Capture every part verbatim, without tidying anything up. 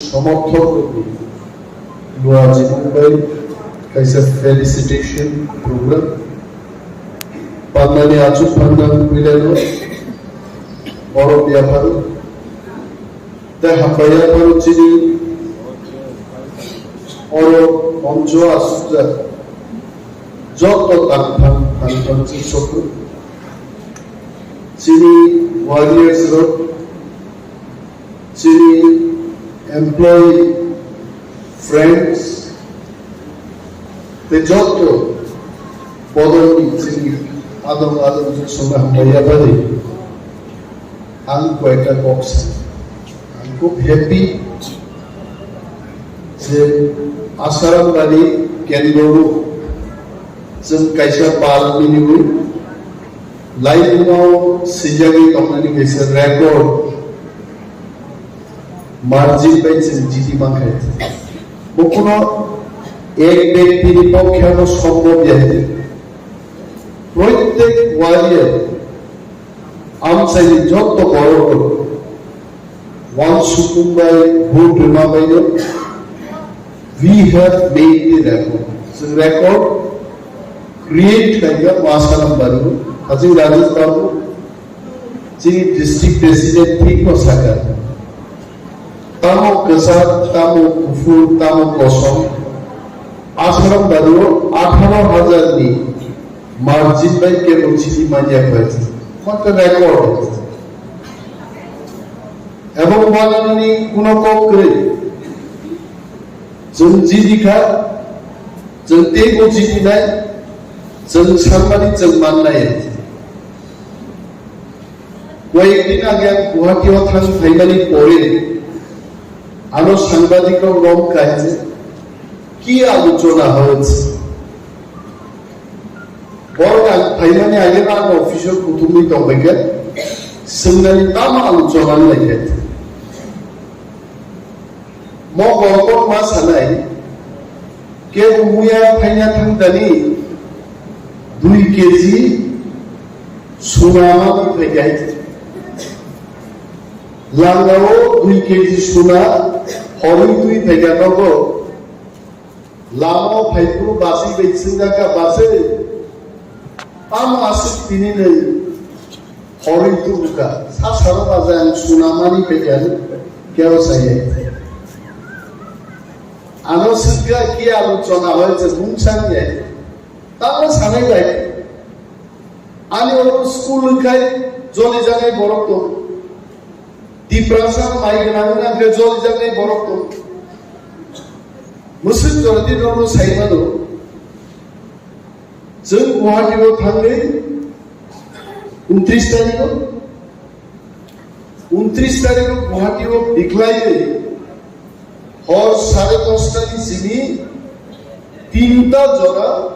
Somorthok rokni Luaji Mumbai kaisa felicitation program. Pannani achuk phanang puilano oro biapharo. Tei hambai yapharo chini oro moncho asukjak joto tangphang tangphang chisokrok. Chini warriors rok, chini employee, friends, tei joto bodolni chini adong adong chwngsongno hambai yaphadi. Ang koyekta kok sa. Ang khub happy je Asarambari kendro chwng kaisa pal miniwi laibumao swijagwi tongnani kaisa record margin bai chwng jiti mankha. Bo kuno ek bektini pokhe ano sombhob ya. Proitek warrior amchaini jotto borok rok wansukmung bai vote rwma bai no we have made the record. Chwng record create khaikha Asarambari o. Haching Rajesh Babu, chini district president thik no sakha. Tamo kwchak, tamo kuphur, tamo kosom. Asarambari o atharo hajar ni margin bai kebo chini manya khlai. Hwnkhe record. Ebong banani kuno kok kwrwi. Chwng jidi kha, chwng teibo jidinai, chwng sanmani chwng mannai. Koyekdin age ang Guwahati o thang phaimani pore ano sangbadik rok rom kainwi ki aluchona hoyse. Borok ang phaimani age no ang office o kuthumwi tongbaikha, swngnani tamo aluchona wnglaikha. Mo gorokok ma sanai, kebo muya phaina thangdani dui keji suna ma twi phaikha. Langao dui keji suna horwi twi phaikha nogo. Lama o phaiphuru bachwi bai swngjak kha, bachwi, tamo aswk tini nwi horwi tubu kha, sa saro baja ang suna mani phaikha, kebo saya. Ano swngkha ki aluchona hoyse mungsa wngya, tamo sanai bai. Ani oro school wngkhai joli janai borok tong. Tiprasa mai gwnang wngkha joli janai borok tong. Mwswk jora di norok sai mano. Chwng Guwahati o thangwi untris tarikh o, untris tarikh o Guwahati o biklaiwi hor sare dosta ni simi tinta jora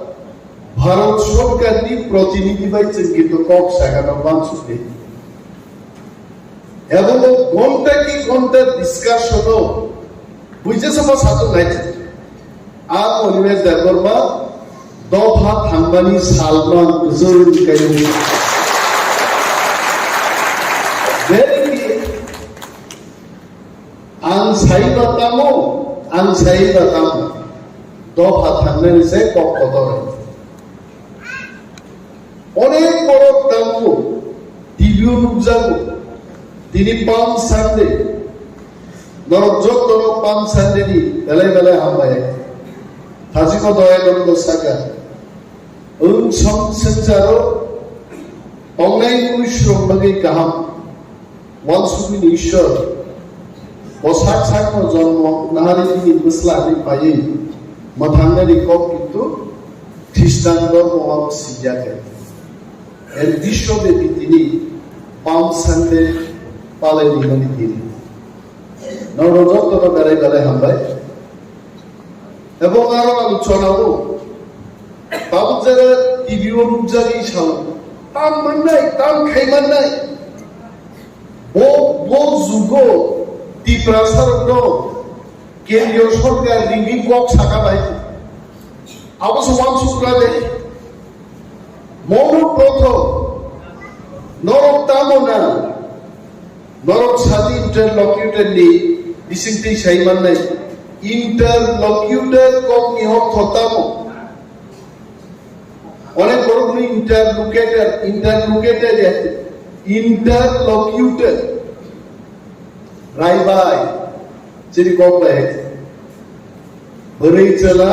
Bharat Sorkar ni protinidhi bai chwng kintu kok sakha no wansukdi. Abo ghonta ki ghonta discussion o buijesa ma satung nai. Ang Animesh Debbarma dopha thangmani salma ang kwchwng kaio. Very clear. Ang sai ba tamo, ang sai ba tamo. Dopha thangnani se kok kotor. Onek borok tamo, T V o nukjago. Tini Palm Sunday. Norok jotono Palm Sunday ni belai belai hambai. Thajiko Doyanando saka. Wng song swngcharo tongnai mwisrok bagwi kaham. Wansugwini Ishwar, bo sak sakno jonmo nahari bini bwsla hinwi phaiwi mwthangnani kok kintu Khristan dhormo o sijak kha. En biswobepi tini Palm Sunday palai rinani din. Norok jotono belai belai hambai. Ebong aro ang chonao, tabuk jara T V o nukjagwi sao, tam mannai, tam khai mannai. Bo, bo jugo Tiprasa rokno kendriyo sorkar rini kok saka bai. Abo se wansukra de. Mono prothom, norok tamo na, norok sadi interlocutor ni Bisingtwi sai mannai, interlocutor kokni ortho tamo? Onek borokni interlocutor, interlocutor ya, interlocutor. Raibai, chini kok bai. Bwrwi chwla,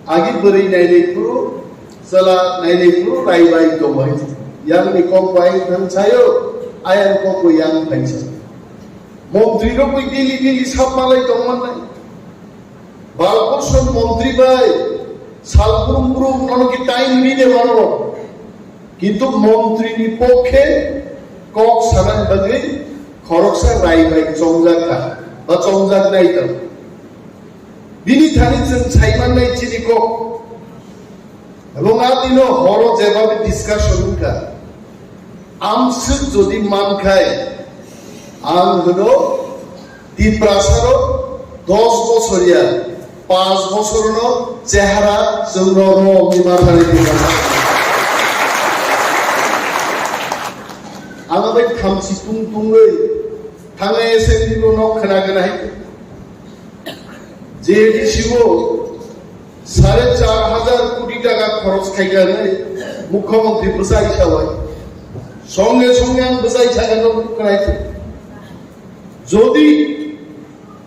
agi bwrwi nainai phuru, chwla nainai phuru raibai tongbai. Yangni kok bai thang sayo, ayang kok bo yang thang sayo. Montri rok bai daily daily sap malai tongmannai. Balkoson montri bai sal brum brum nono ki time ri de mano. Kintu montri ni pokhe kok sanani bagwi khoroksa raibai chongjak kha ba chongjak nai tong. Bini thani chwng sai mannai chini kok. Ebong a dino horo jebabe discussion wngkha. Amswk jodi mankhai, ang hwno Tiprasarok dos bosor ya, panch bosorno chehara chwngno romni mathani Tiprasa. Ang bai thamchi tung tungwi thangnai assembly no khna gana hai. J D C o sare char hajar koti taka khoros khaikha hinwi mukhyamantri bwsai sawai. Songe songe ang bwsai sakano khwnai. Jodi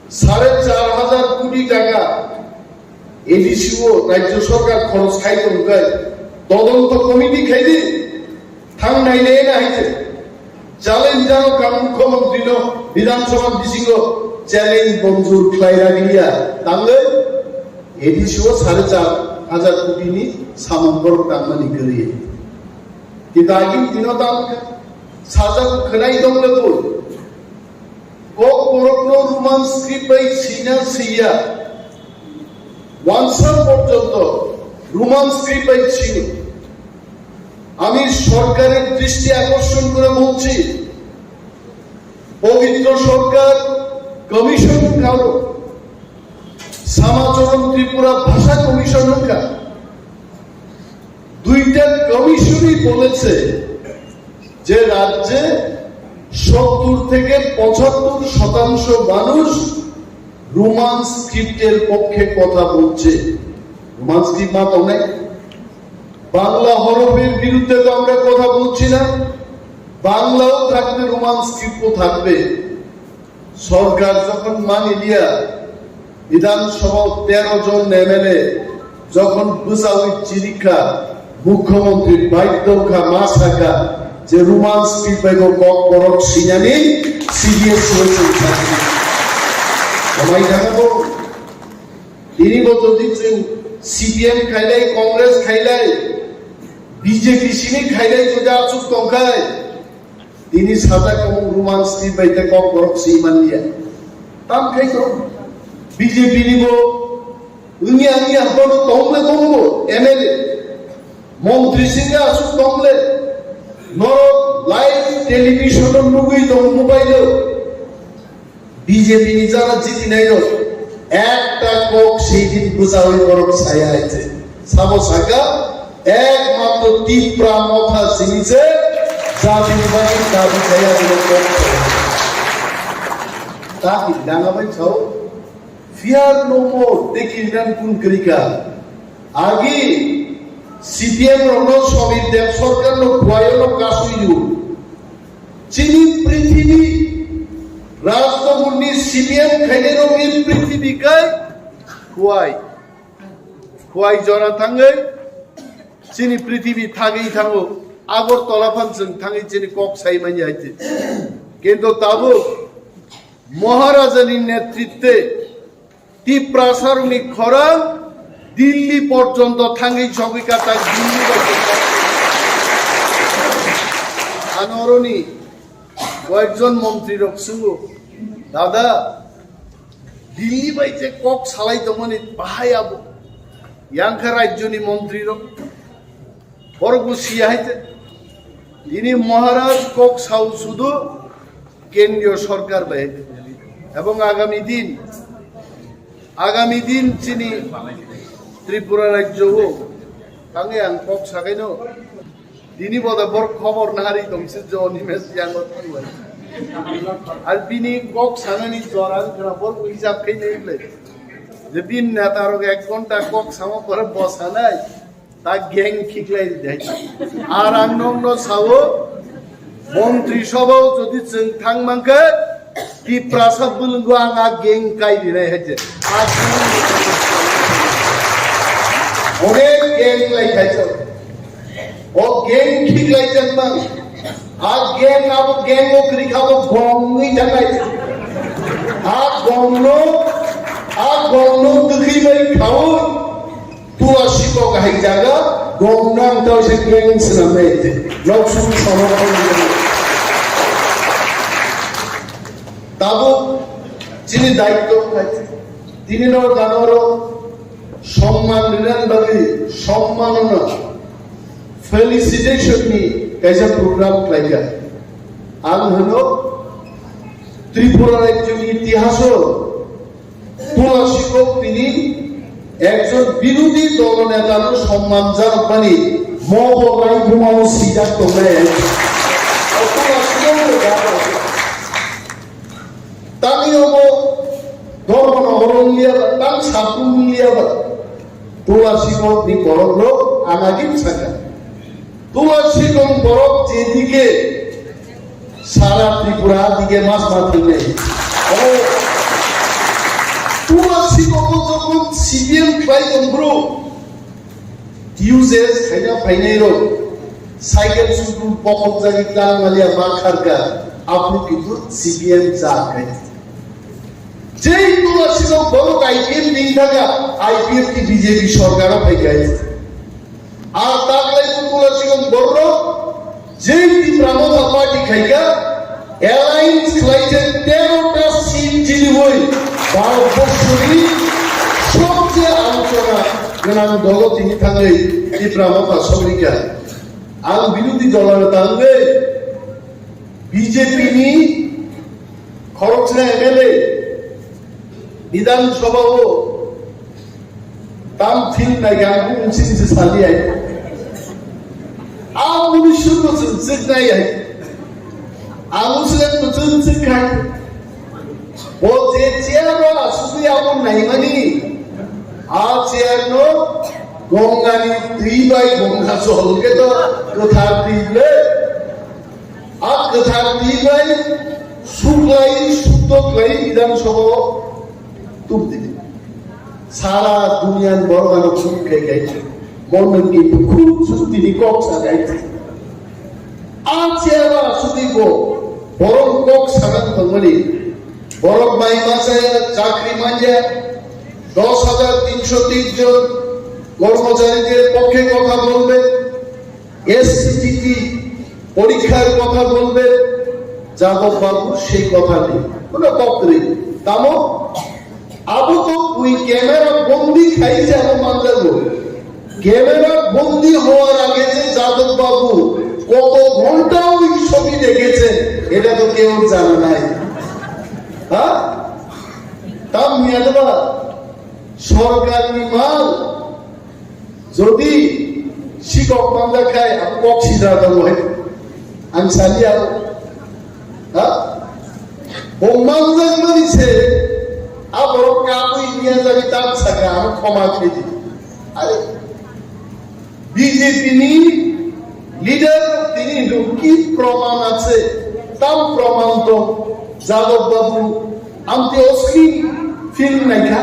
sare char hajar koti taka A D C o rajyo sorkar khoros khai tongkha, todonto committee khaidi. Thang nainai na hai se. Challenge jano kang mukhyamantri no Bidhan Sabha bisingo challenge bonjur khlai ragiliya. Tangwi A D C o sare char hajar koti ni samung borok tangmani kwrwi. Kintu agini dino tangkha. Sajak khwnai dong le bo. Kok borokno Roman script bai sina siya. Wansa porjonto Roman script bai sino. আমি সরকারের দৃষ্টি আকর্ষণ করে বলছি, পবিত্র সরকার কমিশন কারো সমাচরণ ত্রিপুরা ভাষা কমিশন হঙ্কা দুইটা কমিশনই বলেছে যে রাজ্যে সত্তর থেকে পঁচাত্তর শতাংশ মানুষ রোমান স্ক্রিপ্টের পক্ষে কথা বলছে। রোমান স্ক্রিপ্ট মা তো নেই, বাংলা হরফের বিরুদ্ধে তো আমরা কথা বলছি না, বাংলাও থাকবে, রোমান স্ক্রিপ্টও থাকবে। সরকার যখন মানি লিয়া বিধানসভার তেরো জন এমএলএ যখন বুঝাউই চিরিখা, মুখ্যমন্ত্রী বাধ্য খা মা সাকা যে রোমান স্ক্রিপ্ট বাইব ককবরক সিনানি সিরিয়াস হয়েছে। সবাই জানাবো, তিনি বছর দিচ্ছেন সিপিএম খাইলাই, কংগ্রেস খাইলাই, বিজেপি সিনি খাইলাই যদি আসুক তংখায়, tini sajak tongo Roman script bai tei kok borok si manliya. Tam khai to B J P ni bo wngya wngya bono tongle tongo M L A. Montri singya asuk tongle norok live television o nugwi tongo mobile o. B J P ni jara jiti nai rok ekta kok sei din bwchawi borok saya hai se. Sabo saka ekmatro Tipra Motha sini se jati ni bagwi dabi kaya borok kok saya. Taki danga bai chao fear no more, teki nan kun krika. Agi C P M rokno Somir Deb sorkarno khuaio no kasui du. Chini prithibi, Rajnogorni C P M khainairokni prithibi kai khuai. Khuai jora thangwi chini prithibi thagwi thango. Agartala phan chwng thangwi chini kok sai manya hai se. Kintu tabuk Maharajani netritwe Tiprasarokni khorang Dilli porjonto thangwi sogwi katak Dilli bai. Ano oroni koyekjon montri rok swngo, "Dada, Dilli bai je kok salai tongmani bahai abo, yang khe rajyoni montri rok?" Borok bo siya hai te. Tini Maharaj kok sao sudu kendriyo sorkar bai. Ebong agami din, agami din chini Tripura rajyo o tangwi ang kok sakaino. Tini boda borok khobor nari tongsi John Himes yango tangwi. Ar bini kok sanani jora wngkha na bo hisab khe nai ble. Je bini neta rok ek ghonta kok sama pore bo sanai. Ta gang khiklai di hai. Ar ang nokno sao, montri sabhao jodi chwng thang mankhe, Tiprasa bwlwngo ang a gang kai di nai hai je. A gang, onek gang lai khai chwng. O gang khiklai chwng mang. A gang abo gang o kwrwi kha bo gong wngwi thang lai. A gong no, a gong no kwkhwi bai khaui. Tulasi kok hai jaga, gong nang tau se gang swnam nai te. Nok sung sono kong. Tabuk chini daitto khai. Tini no ganoro somman rinan bagwi somman no felicitation ni kaisa program khlaikha. Ang hwno Tripura rajyoni itihaso Tulasi kok tini ekjon birodhi dol netano somman janokmani mobo bai bumao sijak tongnai. Tulasi kok tani obo dhormo no horong liya ba, tang sakung liya ba. Tulasi kok ni borok rok ang agim saka. Tulasi kok borok jedike Sara Tripura dige mas ma thangnai. O, Tulasi Babu jokon C P M khlai tong bro. Uses khaina phainai rok. Cycle sudu bokhok jagi tang malia ma kharka. Apu kitu C P M ja khai. Jei Tulasi Babu borok I P F ni thaka, I P F ni B J P sorkar phai khai. Ar taklai bo Tulasi Babu borok jei Tipra Motha party khaika, alliance khlaijak tero ta seat jiniwi Bharat borshoni sobse alochona gwnang dolo tini thangwi Tipra Motha sogwikha. Ang birodhi dolo tangwi B J P ni khoroksa M L A Bidhan Sabha o tam thil nai gang bung sing se sali ai. A muni shuru se sik nai ai. A musle tu tu sik kai. Bo je chair ro a sudu ya bo nai mani. A chair no gongani twi bai gongha sol ke to kwthar twi le. A kwthar twi bai suklai, sukdo klai Bidhan Sabha o tubdi. Sara duniyan borok ano khum khai khai. Mon nang ki khum suk tini kok sa khai. A chair o sudi bo borok kok sa nang tongmani. Borok bai masa chakri manja dos hajar tinsho tin jon কর্মচারীদের পক্ষে কথা বলবে, এসসিটিটি পরীক্ষার কথা বলবে, যাদব বাবুর সেই কথা নেই, কোনো কক্রে। তামো আবো তো ওই ক্যামেরা বন্দি খাই যে আবো মানজাগো। ক্যামেরা বন্দি হওয়ার আগে যে যাদব বাবু কত ঘন্টা ওই ছবি দেখেছেন, এটা তো কেউ জানা নাই। হ্যাঁ? তাম মিয়াদবা সরকারি মাল যদি শিক্ষক মামলা খায়, আমি কক্সি যাওয়া যাবো, হ্যাঁ? আমি চালিয়ে আরো, হ্যাঁ? ও মামলা মানে সে, আবার কাবুই নিয়ে যাবে, তার সাথে আরো ক্ষমা খেয়ে দিই। আরে, বিজেপি নি লিডার তিনি কিন্তু কি প্রমাণ আছে? তার প্রমাণ তো যাদব বাবু, আমি তো অশ্লীল ফিল্ম নাই খা।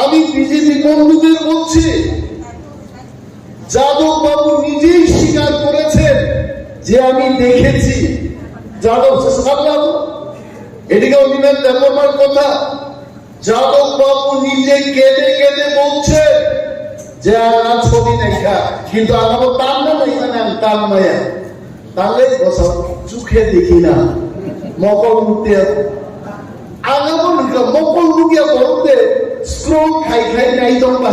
আমি বিজেপি বন্ধুদের বলছি, যাদব বাবু নিজেই স্বীকার করেছেন যে আমি দেখেছি। যাদব সামলাবো, এদিকে অভিমান দেববর্মার কথা, যাদব বাবু নিজে কেঁদে কেঁদে বলছেন যে আর ছবি দেখা, কিন্তু আমার তার না নেই, মানে আমি তার মায়া। তাহলে বছর চোখে দেখি না, মকল মুক্তি। Ang abo nukha mokol nukya borok de scroll khai khai nai tong ba.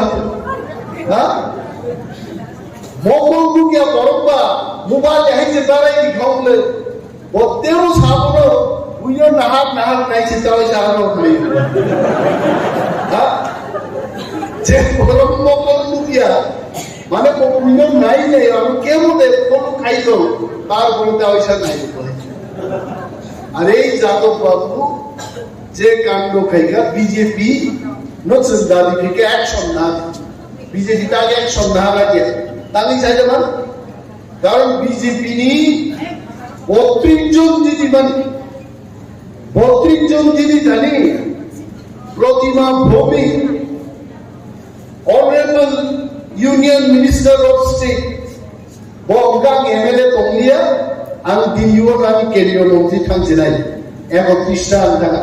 Ha? Mokol nukya borok ba mobile hai je darai ni khong le. Bo tebo sabono buino nahar nahar nai se tawai sa aro nai. Ha? Je borok mokol nukya mane bo buino nai nai aro kebo de phone khai to tar phone tawai sa nai. Are Jadab babu je kando khaika B J P no chwng dabi khaika action na. B J P ta action na lage. Tangwi sai jama. Karon B J P ni botris jon didi mani. Botris jon didi thani Protima Bhowmik, Honorable Union Minister of State, bo hwnkha ang M L A tonglia, ang D U ani kendriya montri thang sinai, ekotris ta ang thanga.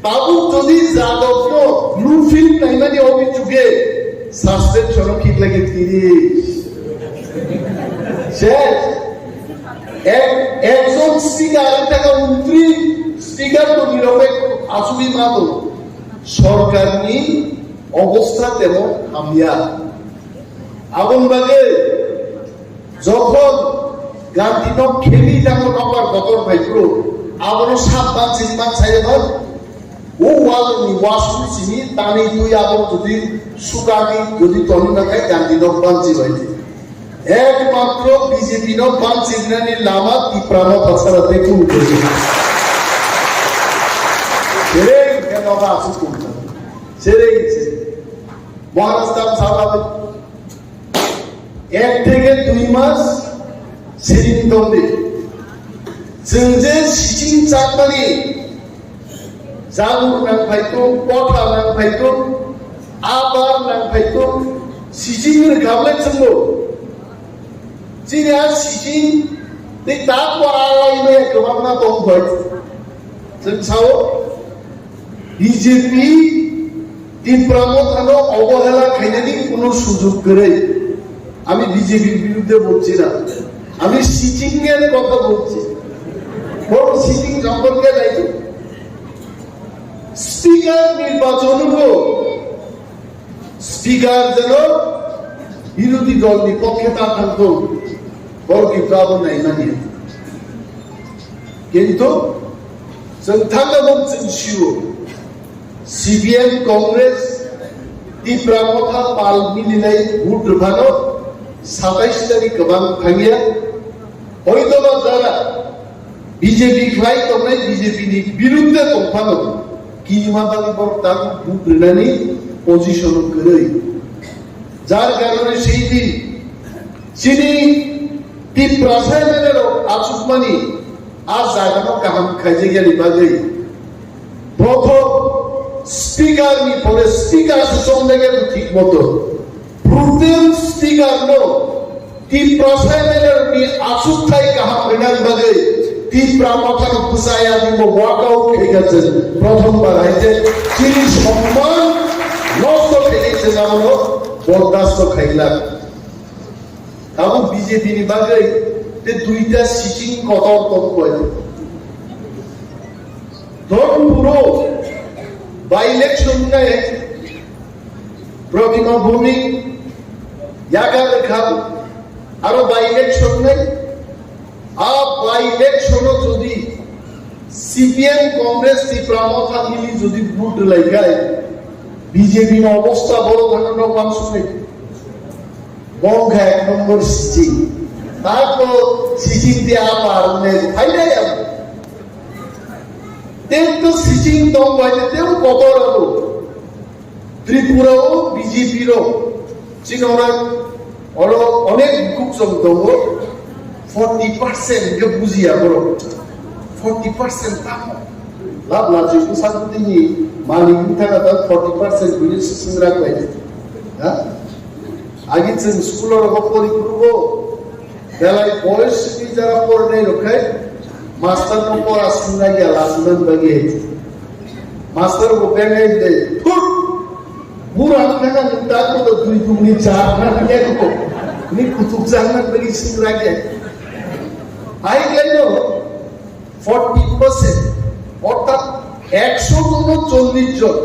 Tabuk jodi Jadab no blue film naimani obi chuge suspension o khiklai khe tiri. Ses. Ek, ekjon speaker, ang thanga untri speaker to nirok asugwi ma to. Sorkar ni obostha temo hamya. Aboni bagwi jokhon Gandhi nok khemi thango nokbar kotor phai phuru, abono sab bansi man saya ba, o wall ni wasung simi tani twi abo jodi sukani jodi toni na khai Gandhi nok bansi bai. Ekmatro B J P nok bansi nani lama Tipra Motha sara te kun khe. Sere ke noga asuk kun. Sere ke. Maharashtra sabha ek theke dui mas siring tongdi. Chwng je siching chakmani jabur nang phaitung, kotha nang phaitung, abar nang phaitung, siching rwkhamle chwngno. Chini a siching tei tako alai maya kwbangma tong phai. Chwng sao, B J P Tipra Mothano obohela khainani kuno sujug kwrwi. Ami B J P birudde bolchi na. Ami sitting er kotha bolchi. Boro sitting somporke nai. Speaker nirbachon bo. Speaker jeno birudhi dol ni pokhe ta thangthung. Boro kintu abo naimani. Kintu chwng thangna mung chwng sio. C P M, Congress, Tipra Motha pal milinai vote rwphano satais tarik kwbang thangya. Hoitoba jara B J P khlai tongnai B J P ni birudde tongphano kinima bagwi borok tabuk vote rwnani position o kwrwi. Jar karone sei din chini Tiprasa M L A rok achukmani a jagano kaham khaijakya ni bagwi prothom speaker ni pore speaker se chongjagya thik moto. Pro tem speaker no Tiprasa M L A ni achukthai kaham rwnani bagwi Tipra Mothano bwchaya ni bo walkout khaikha chwng prothom bar hai je chini somman nosto khaikha chwng abono bordasto khailak. Tabuk B J P ni bagwi te duita sitting kotor tong koi. Dhormpuro by election nai Protima Bhowmik yaga lekha aro by election nai. A by election o jodi C P M Congress Tipra Motha mili jodi vote lai khai B J P ni obostha boro thangna nok bang sunai. Bongkha ek number sitting. Tako sitting dia apa arne phaidai am. Tento sitting tong bai tento kotor abo. Tripura o B J P ro chinora oro onek bukhuk song tongo. Forty percent ke bujiya boro. Forty percent tamo. Lab lajui ko sakutini malik ni thaka ta forty percent bini sising rak bai. Ha? Agi chwng school o rogo pori phurugo. Belai boyos simi jara pornai rok khai master no pora sunna ya la sunan bagi. Master bo bengai de thut. Bura khana ni ta ko to dui dui ni char na ya ko. Ni kutuk jang na bagi sing rage. Ai kai no. Forty percent, অর্থাৎ একশো জন চল্লিশ জন,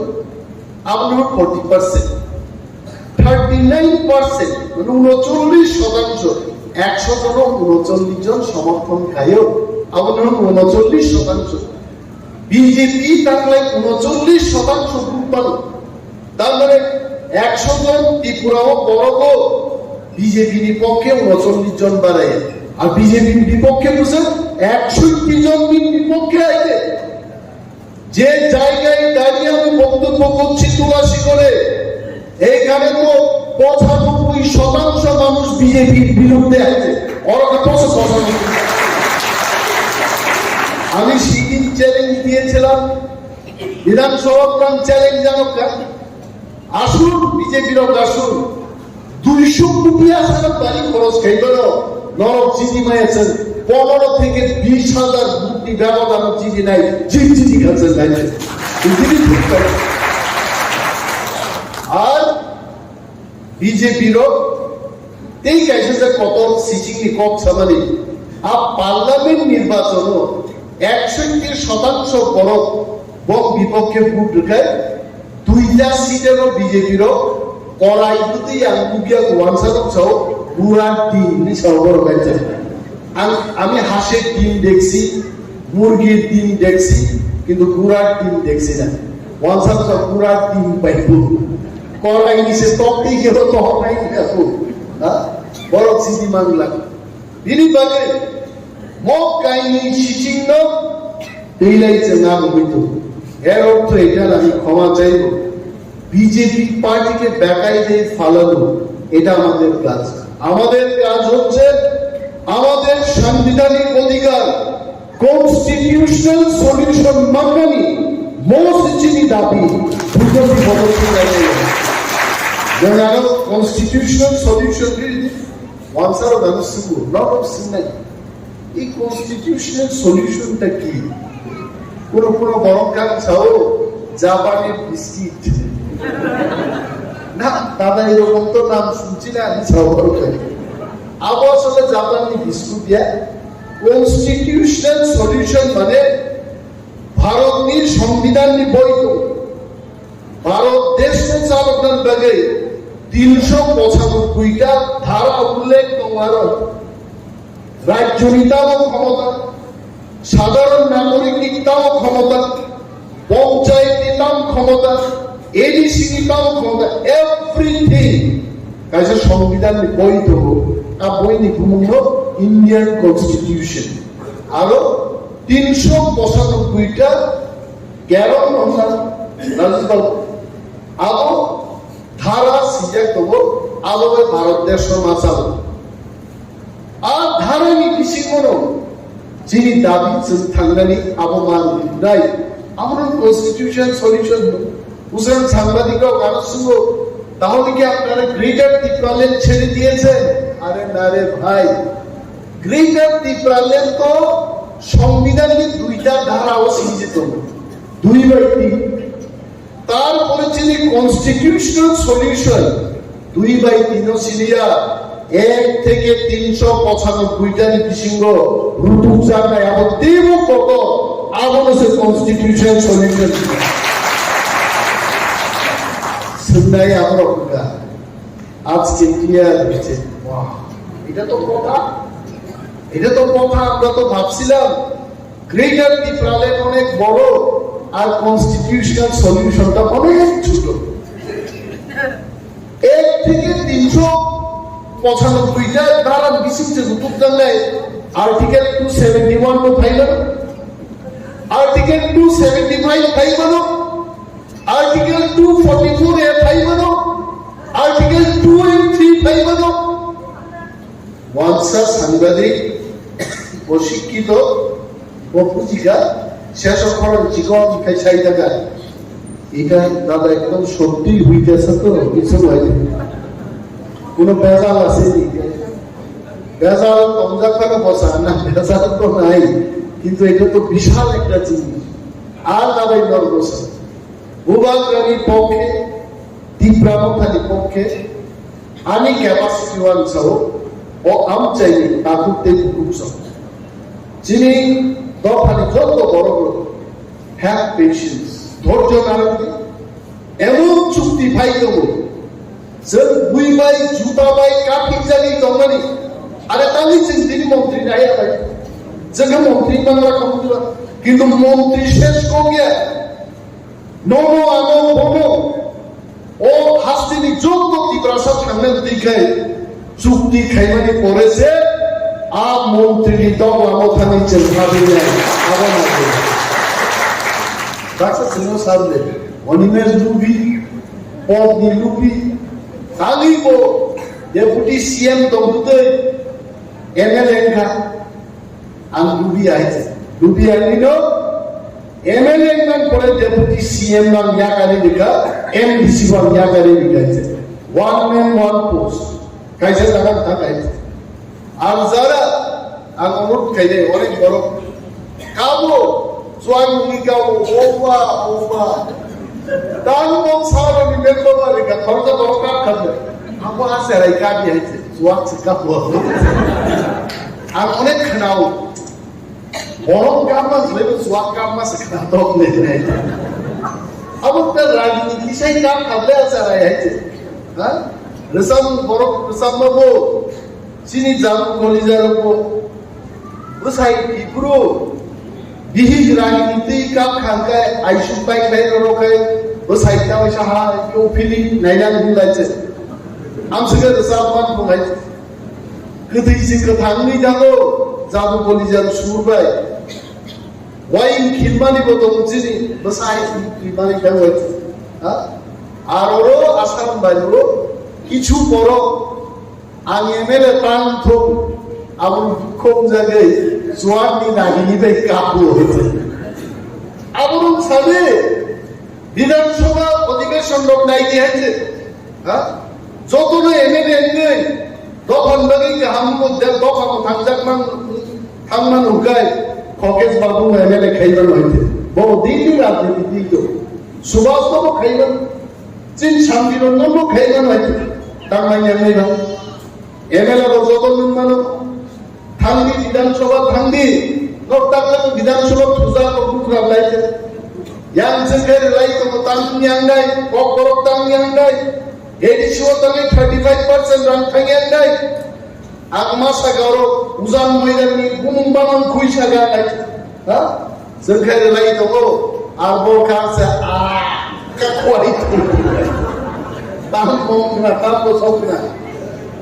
আপনার forty percent, thirty nine percent, মানে ঊনচল্লিশ শতাংশ, একশো জন ঊনচল্লিশ জন সমর্থন খায়ও, আপনার ঊনচল্লিশ শতাংশ, বিজেপি তাহলে ঊনচল্লিশ শতাংশ ভোট পালো। তার মানে একশো জন ত্রিপুরা ও বড় বিজেপি বিপক্ষে ঊনচল্লিশ জন বাড়াইয়া, আর বিজেপি বিপক্ষে বুঝেন একষট্টি জনর বিপক্ষে আইতে যে জায়গায় দাঁড়িয়ে আমি বক্তব্য করছি তুলাসী করে, এইখানে তো পঁচানব্বই শতাংশ মানুষ বিজেপির বিরুদ্ধে আছে। ওরা তো পঁচানব্বই। আমি সেদিন চ্যালেঞ্জ দিয়েছিলাম বিধানসভা, চ্যালেঞ্জ জানো কেন? আসুন, বিজেপির লোক আসুন। দুইশো কোটি আসার বাড়ি খরচ খাইবার নরক চিনি মায়াছেন। পনেরো থেকে বিশ হাজার কোটি ব্যবধান চিনি নাই, চিনি চিনি খাচ্ছেন নাই। পৃথিবী ঠিক করে। আর বিজেপিরও তেই কাইসে যে কত সিচিংনি কম সামানি। আর পার্লামেন্ট নির্বাচনও একষট্টি শতাংশ বরং বম বিপক্ষে ভোট রেখে দুইটা সিটেরও বিজেপিরও কড়াই দুটি আঙ্গুবিয়া ওয়ানসারও চাও বুড়ার ডিম নি চাও বড় গাইছে। আম-, আমি হাঁসের ডিম দেখছি, মুরগির ডিম দেখছি, কিন্তু ঘোড়ার ডিম দেখছি না। ওয়ানসার তো ঘোড়ার ডিম পাইব। কড়াই নিচে তপ দিয়ে গেল তো নাই দেখো। হ্যাঁ? বড় সিটি মাংলা। বিনি বাগে মগ কাইনি সিচিংনো তেইলাই চেনা বমিতো। এর অর্থ এটা না, আমি ক্ষমা চাইব। বিজেপি পার্টিকে বেকায়দায় ফালানো, এটা আমাদের কাজ। আমাদের কাজ হচ্ছে আমাদের সাংবিধানিক অধিকার, কনস্টিটিউশনাল সলিউশন মাঙ্গানি, মৌসিচিনি দাবি, ভূপতি ভবতি জানিয়ে। When I was constitutional solution, really, ওয়ানসারও মানুষ শুধু, not of সিনাই। এই কনস্টিটিউশনাল সলিউশনটা কি? কোনো কোনো বরং কারণ চাও জাপানের বিস্কিট। না, দাদা, এরকম তো নাম শুনছি না আমি, চাও বড় করে। আবার আসলে জাপানি বিস্কুট ইয়া কনস্টিটিউশনাল সলিউশন মানে ভারতনি সংবিধাননি বৈধ। ভারত দেশনি চালকদের ব্যাগে তিনশো পঁচানব্বইটা ধারা উল্লেখ দং আরো রাজ্যনি তাও ক্ষমতা, সাধারণ নাগরিকনি তাও ক্ষমতা, পঞ্চায়েতনি তাও ক্ষমতা, এডিসিনি তাও ক্ষমতা, এভরিথিং। কাজে সংবিধাননি বৈধ, আর বইনি ভূমন্য ইন্ডিয়ান কনস্টিটিউশন। আরো তিনশো পঁচানব্বইটা কেরম হন্না রাজীব বাবু। আরো ধারা সিজে তবু আরো ভারত দেশ সমাজ আরো। আর ধারানি বিসিকনো যিনি দাবি চুল থাংনানি আবো মান নাই। আমরা কনস্টিটিউশন সলিউশন বুঝলেন সাংবাদিকরাও কারো শুভ, তাহলে কি আপনারা গ্রেটার টিপ্রাল্যান্ড ছেড়ে দিয়েছেন? আরে না রে ভাই, গ্রেটার টিপ্রাল্যান্ড তো সংবিধানের দুইটা ধারাও সিঞ্জিত, দুই বাই তিন। তারপরে যিনি কনস্টিটিউশনাল সলিউশন দুই বাই তিন সিরিয়া এক থেকে তিনশো পঁচানব্বইটা নীতিসিংহ রুটুক জায়গায় আবার দেব কত আবার সে কনস্টিটিউশনাল সলিউশন শুনলাই আমরা ওটা আজকে ক্লিয়ার হয়েছে। বাহ, এটা তো কথা, এটা তো কথা। আমরা তো ভাবছিলাম গ্রেটার টিপ্রাল্যান্ড অনেক বড় আর কনস্টিটিউশনাল সলিউশনটা অনেক ছোট। এক থেকে তিনশো পঁচানব্বইটা ধারা বিশিষ্ট রুটুক জানলে আর্টিকেল টু সেভেন্টি ওয়ান তো ফাইভ হলো, article two seventy five five হলো, article two forty four A five হলো, article two eight three five হলো। ওয়ানসা সাংবাদিক, প্রশিক্ষিত, বপুজিকা, শেষ অক্ষর জীবন খাই সাই টাকা। এটা দাদা একদম সত্যি হইতেছে তো, কিছু হয় না। কোনো ভেজাল আছে নি? ভেজাল তমজাক করে বসা না, ভেজাল তো নাই, কিন্তু এটা তো বিশাল একটা জিনিস। আর দাদা এই নর বসা। Bubagrani pokhe, Tipra Mothani pokhe, ani capacity wansao, o amchaini takhuk tei bukhuk song. Chini dophani joto borok rok, have patience, dhorjo narwkdi, emon chukti phai tongo, chwng bui bai, juta bai, kaphik jagwi tongmani, are tangwi chwng tini montri naiya bai, chwngkhe montri mangla khamukla, kintu montri shesh kok ya, Nono ano bono o hasteni joto Tiprasa thangnani twi khai chukti khaimani pore se A montri ni tong lamo thani chwng kha bini abo na khe. Baksa chwngno sa de. Animesh lubi, pop ni lubi, tali bo deputy C M tong bwtwi M L A wngkha. Ang lubi ai se. Lubi ani no M L A wngkha pore deputy C M ang yakari bika, M D C ang yakari bika se. One man one post. Kaisa jaga ta kai. Ang jara, ang onurod khaide, onek borok. Kabo, chuang ni kabo, oba, oba. Tang bong saro ni member ba rika, khoroksa borok kap kap. Amo ase rai kap ya, chuang se kabo. Ang onek khnao. Borok kap ma se, chuang kap ma se khna tok ne ne. Abo ta rajniti sai kap kap le ase rai hai se. Ha? Resam borok, resam ma bo. Chini jabu kolijarokbo bwsai Tripura bihik rajniti kap khangkhe aisuk bai khlai rwrokhe bwsai ta waisa ha yo feeling naina nung lai se. Amswkhe rwchapman bo hai kwthwi se kwthangni dago jabu kolijar sur bai. Wain khilmani bo tong chini bwsai khilmani dago. Ha? Aro ro Assam bai ro kichu borok Ang M L A tang thung, aboni bukhong jagwi chuak ni nagini bai kapu. Aboni sade Bidhan Sabha Adhibeshon rok nai di hai je. Ha? Joto no M L A ngai, dophan bagwi kaham mo, dophan mo thangjak man, thang man ukai, Khokesh Babu M L A khai man hai je. Bo din din rajniti di to. Subhas Babu khai man, Chin Shanti Ranjan bo khai man hai je. Thang man yang nai ba. M L A rok joto nwng mano. Thangdi Bidhan Sabha thangdi. Nok takla Bidhan Sabha thuja ko bukra lai je. Yang jengkai lai to tang yang dai, kok borok tang yang dai. A D C o tang thirty five percent rang thang yang dai. Ang masa garo ujan moidan ni bumung bamang khui saga lai. Ha? Jengkai lai to go. Arbo kang se a ka khwai tu. Tam bong na, tam bo sok na.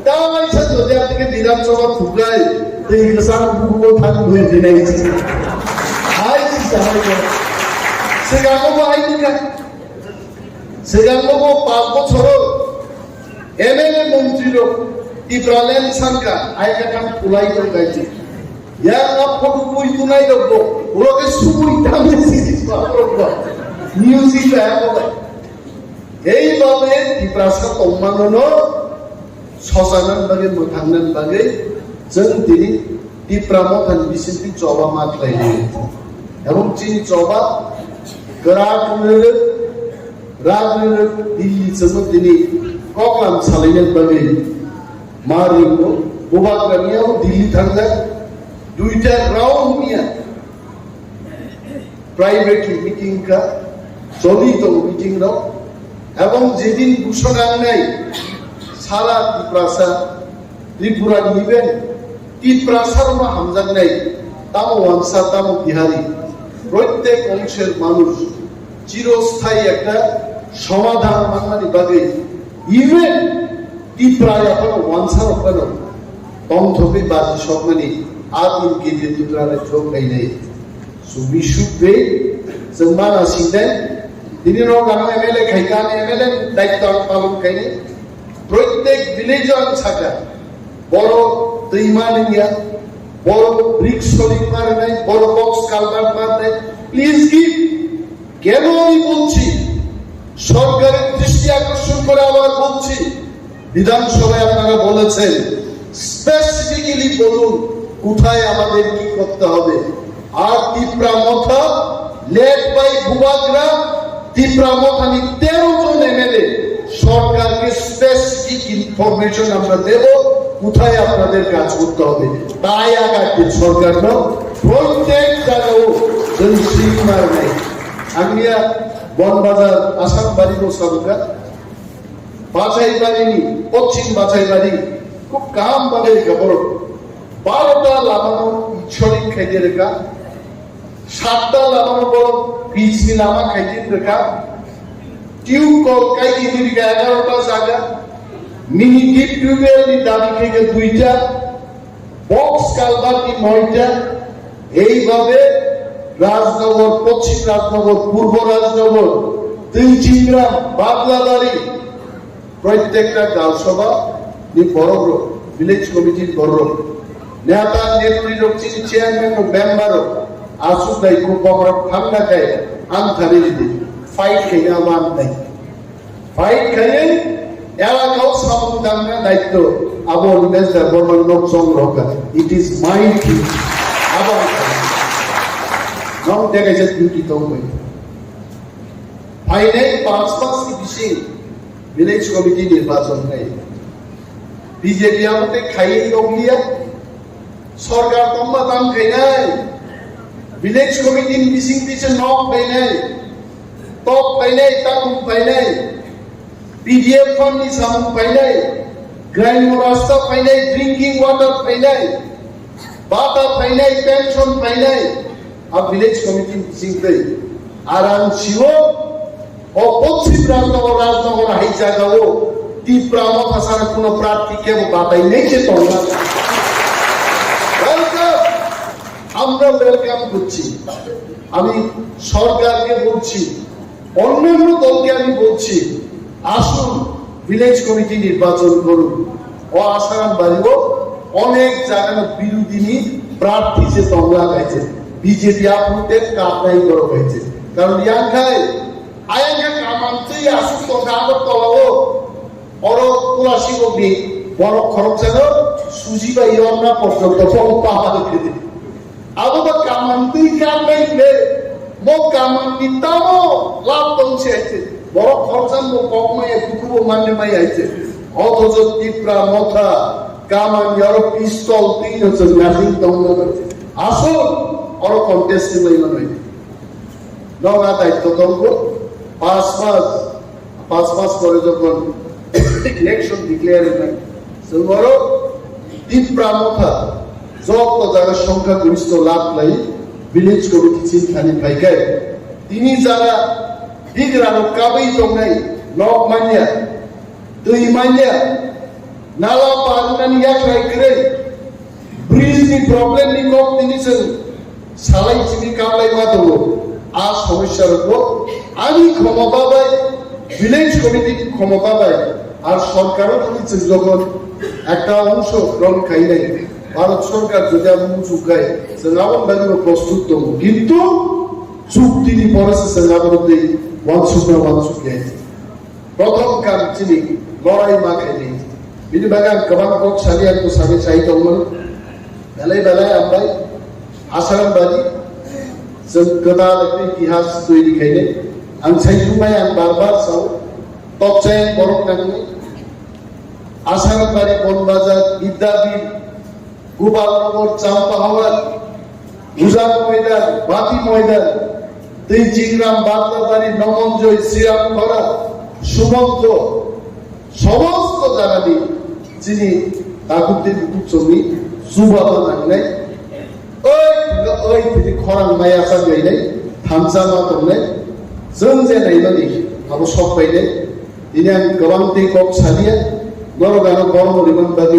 Tamai sa to ja tike Bidhan Sabha thugai, tei kasa buku thang dui dinai. Hai si sa hai ko. Segang bo hai nika. Segang bo pas bochoro M L A montri rok Tipraland sanka ai ka thang pulai to gaji. Yang a photo bui tunai rok bo, ulo ke sumui tamni sisi pa rok bo. Music ba ko ba. Ei babe Tiprasa tongmano no sosanan bagwi, mwthangnan bagwi, chwng tini Tipra Mothani bisingtwi choba ma khlainai. Ebong chini choba kwrak rwrwk, rak rwrwk, Delhi chwngno tini koklam salaina bagwi ma ringo. Bubagra miyao Delhi thangjak, duita round miya. Private meeting ka choli to meeting rok, ebong jedin busonang nai sara Tiprasa, Tripura ni ben Tiprasa rok hamjak nai, tamo Wansa, tamo Bihari, prottek ongser manush chirosthai ekta somadhan manmani bagwi, even Tipra yaphano Wansa rok phano tongthokwi baji sokmani adin kiti tutra le jok kainai. So we should wait. Chwng mana singdai. Tini rok ano M L A khai ka, M L A daitwa palon kaini. Prottek village o ang saka. Boro twima ningya. Boro brick soling marinai. Boro box culvert marinai. Please give. কেন আমি বলছি, সরকারের দৃষ্টি আকর্ষণ করে আবার বলছি, বিধানসভায় আপনারা বলেছেন, স্পেসিফিক্যালি বলুন কোথায় আমাদের কি করতে হবে। আর তিপ্রা মথা লেড বাই বুবাগ্রা, তিপ্রা মথানি তেরো জন এমএলএ সরকারকে স্পেসিফিক ইনফরমেশন আমরা দেব কোথায় আপনাদের কাজ করতে হবে। তাই আগামী সরকার প্রত্যেক জায়গাও জনসিংহার নেই। Anglia Bonbazar Assam bari bo sabuka. Bachai bari ni, Pochim Bachai bari. Kub kaham bari ka borok. Barota lamano ichoring khaide reka. Satta lamano borok pich ni lama khaide reka. Tube kol kaide reka egarota jaga. Mini deep tubewell ni dabi khaide duita. Box culvert ni noita, এইভাবে রাজনগর, পশ্চিম রাজনগর, পূর্ব রাজনগর, তিনচিংগ্রাম, বাদলাবাড়ি, প্রত্যেকটা গাঁও সভা ni borok rok, village committee ni borok rok, neta netri rok, chini chairman rok, member rok, aswk dai kok bohrok thangna khe ang thani ridi, fight khaina abo ang nai. Fight khaye elakao samung tangna daityo abo Nilesh Debbarma nok chong rokha. It is my duty. Abo ang khaye. Nong dekaisa duty tongbai. Phainai panch mas ni bising village committee nirbachon khai. B J P abo tei khaiwi yokliya. Sorkar tongma tam khainai. Village committee ni bising tise nok phainai. Tok phainai, takum phainai. P D F fund ni samung phainai. Grain rasta phainai, drinking water phainai. Bata phainai, pension phainai. A village committee ni bising tei. Arang siwo, o Pochim Rajnagar, Rajnagar hai jagao Tipra Motha sara kuno prarthi kebo batai nei se tongla. Welcome! আমরা ওয়েলকাম করছি। আমি সরকারকে বলছি, অন্যান্য দলকে আমি বলছি, আসুন ভিলেজ কমিটি নির্বাচন করুন। ও আসারাম বাড়িও অনেক জায়গায় বিরোধী প্রার্থী যে তমলা গাইছে, বিজেপি আপনাদের কাপড়াই বড় হয়েছে। কারণ ইয়াংখাই, আয়াংখা কামান্তি আসুক তথা আগর তলাও, অর তুলাসী বগি, বড় খরচ যেন সুজি বা ইয়র্না পর্যন্ত ফল পাওয়া যেতে। Abo ba kaman twi kap nai le, mo kaman ni tamo lab tong se aise. Borok khoroksa mo kok maya, dukhu bo manne maya aise. Othocho Tipra Motha kaman yaro pistol twi no chwng nasing tong no aise. Asol oro contest ni lai manai. Nong a daitto tongbo, pas mas, pas mas pore jokhon election declare wngnai, chwng oro Tipra Motha joto jaga songkha goristo lab lai village committee chini thani phaikai. Tini jaga bigrano kabui tongnai, nok manya, twi manya, nala parnani yakhrai kwrwi, bridge ni problem ni kok tini chwng salai chini kaplai ma tongo. A somosya rokbo ani khomota bai, village committee ni khomota bai, ar sorkaro tini chwng jokhon ekta ongso grohon khainai, Bharat sorkar jodi abo muchuk khai, chwng aboni bagwi bo prostut tongo. Kintu chukti ni pore se chwng abono tei uansukna uansukya. Prothom kam chini lorai ma khainai. Bini bagwi ang kwbang kok sani, ang to sani chai tongmani. Belai belai hambai. Asaram badi. Chwng kwtal ekta itihas toiri khainai. Ang sai thumbai ang bar bar sao. Tokchai ang borok nangnai. Asaram badi, Bonbazar, Bidyapit, Gopalnagar, Champahawar, Ujak Moidan, Bati Moidan, Tei Chingram, Batlabari, Nomonjoi, Siramkhora, Sumonto, somosto jagani chini takhuk tei bukhuk chongni chubato nangnai. Oi, oi, tini khorang maya chak lainai, thansa ma tongnai, chwng je naimani abo sok painai. Tini ang kwbang tei kok saliya, norok ano borok rwmani bagwi